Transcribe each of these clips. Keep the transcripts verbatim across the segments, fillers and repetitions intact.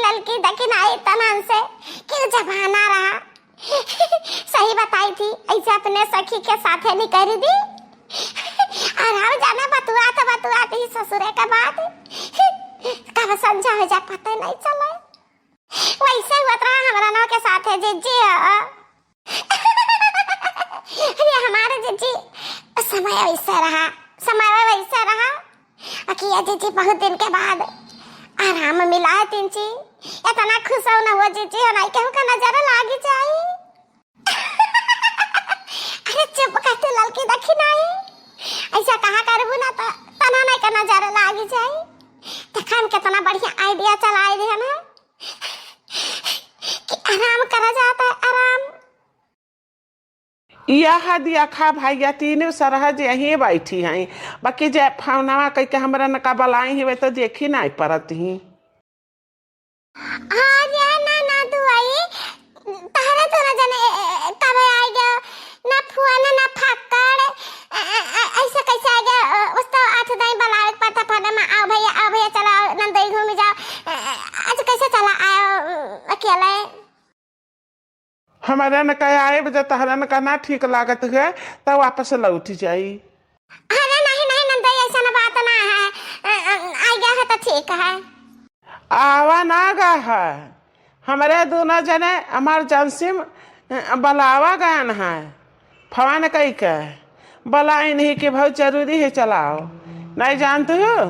ललकी दखिनाही तनन से कि जमाना रहा। सही बताई थी, ऐसे अपने सखी के साथे नहीं करी दी। और हम जाने बतुआत बतुआत ही ससुरे के बाद कब संझा हो जा पता नहीं चले। वैसे हुआ रहा हमरा नौ के साथे जीजी हो। अरे हमारे जीजी, समय वैसे रहा, समय वैसे रहा। अकिया जीजी बहुत दिन के बाद आराम मिला है तिनची। इतना खुश हो ना हुआ जीजी हो, नहीं केहू का नजर लागी जाई। अरे चुप कर तू ललकी दखिनाही। ऐसा कहा करबू ना तो तना नहीं का नजर लागी जाई। देखा हम कितना बढ़िया idea चलाई दिया ना कि आराम करा जाता है, आराम। यह दिया खा भैया, तीनों सरहज यहीं बैठी हैं, बाकी जे फोनवा कह के हमरा न का बलाई ही, वे तो देखी नहीं परत ही। हाँ रे ना, ना दुआई, तहरे तो ना जाने, ए, ए, कब आ गया, ना फोन, ना फक्कड़, ए, ए, ए, ऐसे कैसे आ गया, ए, उस तो आठ दाई बलावे के पड़ता फोन में, "आओ भैया, आओ भैया, चला आओ, नंदई घूम जाओ।" ए, ए, आज कैसे चला आयो, अकेले? हमरे न कहे आए बजे तहरे न का ना ठीक लागत है, तब वापस लौट जाई। अरे नहीं, नहीं नंदई, ऐसा ना बात ना है। अ, अ, आ गया है तो ठीक है। आवा ना गा है, हमरे दोनों जने emergency में, अ, बुलावा गयन है, फोन कई के बुलाइन ही कि बहुत जरूरी है, चलाओ। नहीं जानत हो,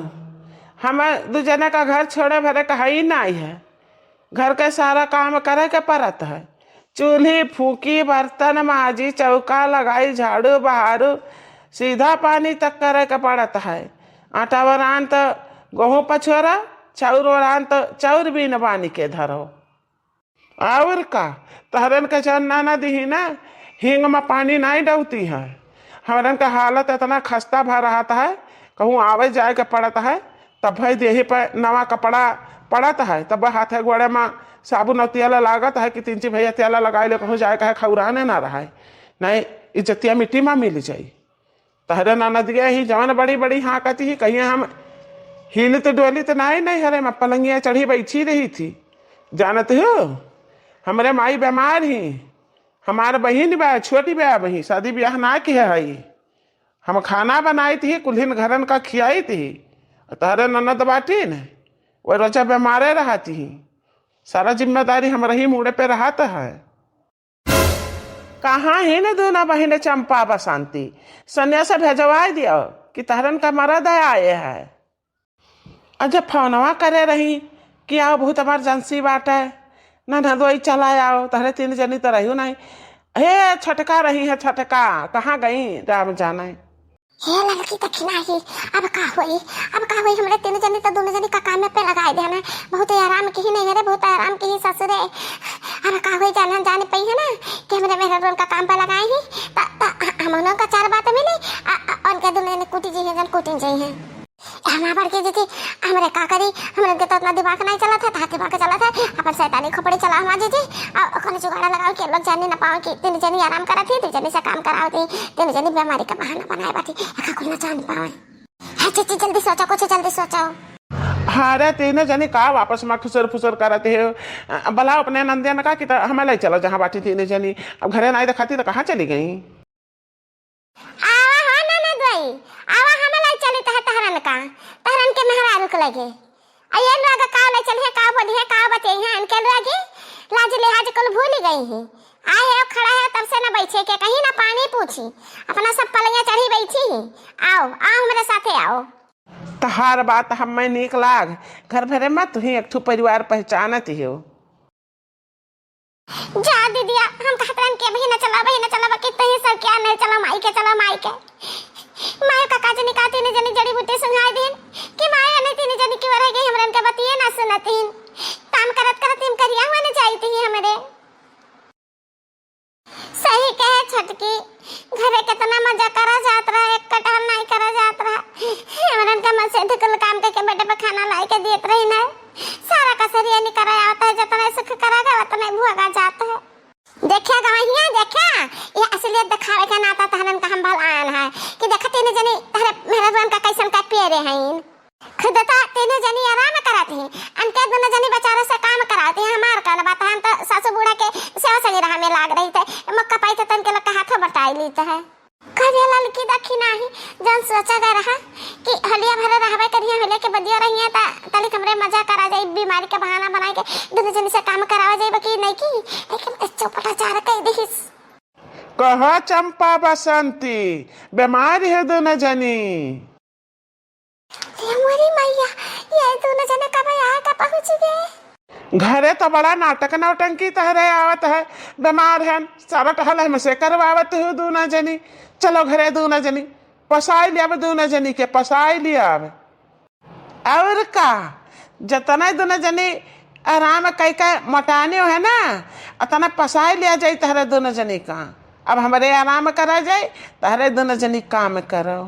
हम दू जने का घर छोड़े भरे का है ही नहीं है। घर के सारा काम करे के पड़त है। चूल्ही फूकी, बर्तन माजी, चौका लगाई, झाड़ू बहारू, सीधा पानी तक करे के पड़त है। आटा वरान त गोहूँ पछोरा, चाउर वरान त चाउर बीन बानी के धरो। और का, तहरन के जौन ना, ना दिही ना, हींग में पानी नाई डौती है। हमरन का हालत इतना खस्ता भा रहत है, कहूँ आवे जाए के पड़त है, तब भाई देही पे नवा कपड़ा पड़त है, तब हाथे गोड़े में साबुन और तेल लागत है कि तिनची भैया तेल लगाए ले, कहूँ जाए के है, खौराने ना रहे, नहीं इज्जतिया मिट्टी में मिल जाई। तहरे ननदिया ही जवन बड़ी बड़ी हाँकत ही, कहिए हम हिलत डोलित नाई, नहीं हरे में पलंगिया चढ़ी बैठी रही थी। जानत हो, हमरे माई बीमार ही, हमार बहिन बा, छोटी बा, वही शादी ब्याह ना किहे हई। हम खाना बनाइत ही, कुल्हिन घरन का खियाइत ही। तहरे ननद बाटी न, वो रोजा बीमारे रहत ही। सारा जिम्मेदारी हमरे ही मूड़े पे रहत है। कहाँ ही न दूना बहिन चंपा बसंती, सन्यास भेजवाए दियो कि तहरन का मरद आए है। अच्छा, फोनवा करे रही कि आओ, बहुत emergency बाटे, ना ना दोई चला आओ, तहरे तीन जनी तो रहियो नहीं। हे छोटका रही है, छोटका कहाँ गई, राम जाने। हे ललकी दखिनाही, अब का होई, अब का होई, हमरे तीन जनी तो दोनों जनी का काम पे लगाए दे ना, बहुत आराम की ही नहीं है रे, बहुत आराम की ही ससुरे। अब का होई, जाना जाने पई है ना कि हमरे मेहररुन का काम पे लगाए ही, त, त हम लोग का चार बात मिली, आ, आ, उनके दोनों जनी कूटी जी है, जन कूटी जी है। हमार बड़की जीजी, हमरे का करी, हमरे के तो उतना दिमाग नहीं चलत है, तहार दिमाग चलत है, अपन शैतानी खोपड़ी चला हमार जीजी, और कोनो जुगाड़ लगाओ कि लोग जाने ना पावे कि तीन जनी आराम करत ही, दू जनी से काम करावत ही, तीन जनी बीमारी का बहाना बनाए बाटी, एका कोई ना जान पावे। हाँ जीजी, जल्दी सोचो, कुछ जल्दी सोचो। हाँ रे, तीनों जनी का आपस में खुसर फुसर करत है, अ, बुलाओ अपने नंदियन का कि त हमें ले चलो जहाँ बाटी तीनों जनी, अब घरे नहीं दिखाती तो कहाँ चली गई? आवा हो ननद वही, आवा हम लाई चली तह तहरन का, तहरन के मेहरारू के लगे। आ ये लोग का ले चली है, का बोली है, का बते हैं इनके लोग, लाज लिहाज कुल भूल गई है। आए हो खड़ा है तब से न बैठे के, कहीं ना पानी पूछी, अपना सब पलंगिया चढ़ी बैठी ही। आओ, आओ हमरे साथे आओ। तहार बात हमें नीक लाग, घर भरे में तुही एक ठो परिवार पहचानत हो। जा दीदिया, हम कहत रहन के बहिना चला, बहिना चला, बाकी तही सब क्या नहीं चला, माई के चला, माई के। माई का काज निकाती ने जनी जड़ी बूटी सुंघाई दिन कि माई ने तीन जनी की ओर गई, हमरन के बतिये ना सुनतीन। काम करत करत हम करिया हुआ न जाई थी हमरे। सही कहे छोटकी, घरे कितना मजा करा जात रहा, एक कटहल नहीं करा जात रहा। हमरन का मसीध कुल काम करके बेटे पे खाना लाई के देत रही ना। सारा कसरिया निकरा आवत है, जितना सुख करा गया उतना भोगा जात है। देखा गवहिया, देखा, ये असलियत दिखावे के नाता तहरन का हम भल आयन है कि देखा तीन जनी तहरे मेहररुअन का कैसन का पेरे हैं। खुद तो तीनों जनी आराम करत ही, अनके दोनों जनी बेचारा से काम त है। करे ललकी देखी नाही, जौन सोचा गए रहा कि होलिया भरे रहबे करिहे, होलिया के बदियो रहिए त तनिक हमरे मजा करा जाई, बीमारी के बहाना बनाई के दुनो जनी से काम करावा जाई, बाकी नहीं की, लेकिन चौपटा चार कह दिहिस। कहा चंपा बसंती, बीमार है दुनो जनी। हे मोरी मैया, ये दुनो जने कब आए का पहुँच गए? घरे तो बड़ा नाटक नौटंकी तहरे आवत है, बीमार हन, सारा टहल हमसे करवावत हो दुनो जनी। चलो घरे दुनो जनी, पसाई लियावे दुनो जनी के, पसाई लियावे। और का, जतने दुनो जनी आराम कई के मोटाने है ना, अतना पसाई लिया जाई तहरे दुनो जनी का। अब हमरे आराम करा जाई, तहरे दुनो जनी काम करो।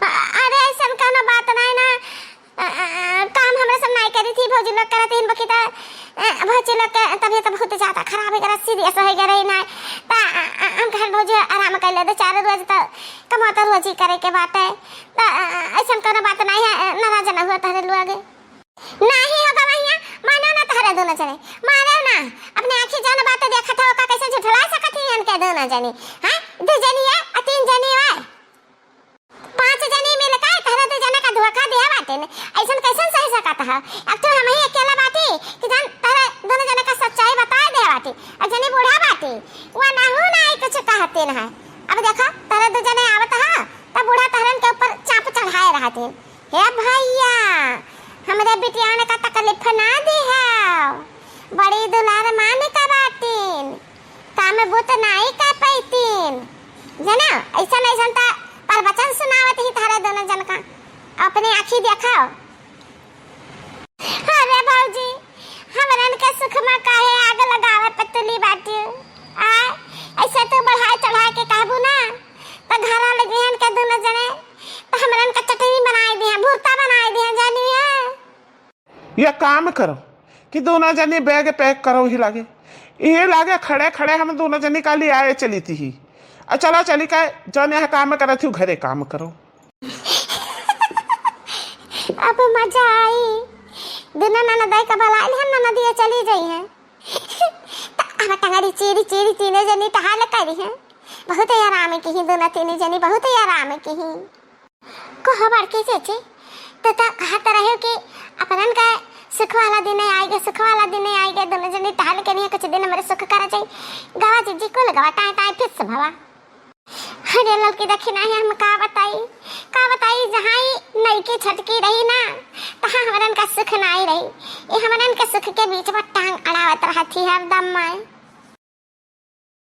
अ-, अरे, ऐसन कौनो बात नाई ना। अ, अ, अ, काम हमरा सब नाई करी थी, भौजी लोग करत हिन बकिता। अ, भौजी लोग के तबीयत बहुत ज्यादा खराब है, serious हो गए रही ना। त, अ, अ, हम कहन भौजी आराम कर ले, दो चार रोज त कमौता रोजी करे के बाटे। त, अ, अ, ऐसन कौनो बात नाई है, अ, नाराज ना हुआ तहरे लोग। नाई हो गवैया, मानो ना तहरे दुनो जने। मानो ना, अपने आँखी जौन बात देखत हो, ओका कैसे झुठला सकत ही इनके दुनो जनी? हैं? दो जनी है, आ तीन जनी है। पाँच जनी मिलके तहरे दू जने का धोखा दिया बाटिन। ऐसन कैसन सही सकत है? अब तो हम ही अकेला बाटी कि जौन तहरे दुनो जने का सच्चाई बताए दे बाटी। अब जनी बूढ़ा बाटी, वो नाहू नाई कुछ कहतिन है। अब देखो, तहरे दू जने आवत है, तब बूढ़ा तहरन के ऊपर चाप चढ़ाए रहतिन। हे भैया, हमरे बिटियान का तकलीफ ना दिहो, बड़ी दुलार मान का बाटिन। काम बूत नाई कर पैतीन, जना, ऐसन ऐसन त प्रवचन सुनावत ही तहरे दुनो जन का, अपने आँखी देखाओ। अरे भौजी, हमरन के सुख में काहे आग लगावे पे तुली बाटी? आ, ऐसे तू बढ़ाए चढ़ाए के कहबू ना, त घर वाले बिहान के दुनो जने, त हमरन के चटनी बनाए दिहे, भुर्ता बनाए दिहे, जानी है। ये काम करो कि दुनो जनी bag pack करो ही लागे, इहे लागे खड़े खड़े हम दुनो जनी का लियाए चली थी ही। आ चलो चली का जौन यहाँ काम करत ही घरे काम करो। अब मजा आई, दुनो ननदाई का बुला लिहन, ननदिया चली जाई है। त अब टंगड़ी चीरी चीरी तीनों जनी टहल करी है, बहुत आराम की ही दुनो तीनों जनी, बहुत आराम की ही। कहो बड़की चाची, तू तो कहत रहे कि अपनन का सुख वाला दिन आएगा, सुख वाला दिन आएगा, दुनो जनी टहल के नहीं कुछ दिन हमरे सुख कर जाई। गवा जीजी कुल गवा टाए टाए फिर से भवा। अरे ललकी दखिना है, हम का बताई, का बताई, जहाँ ही नईकी छटकी रही ना, तहाँ हमरन का सुख नाई रही। ये हमरन के सुख के बीच में टांग अड़ावत रहती है हरदम माई।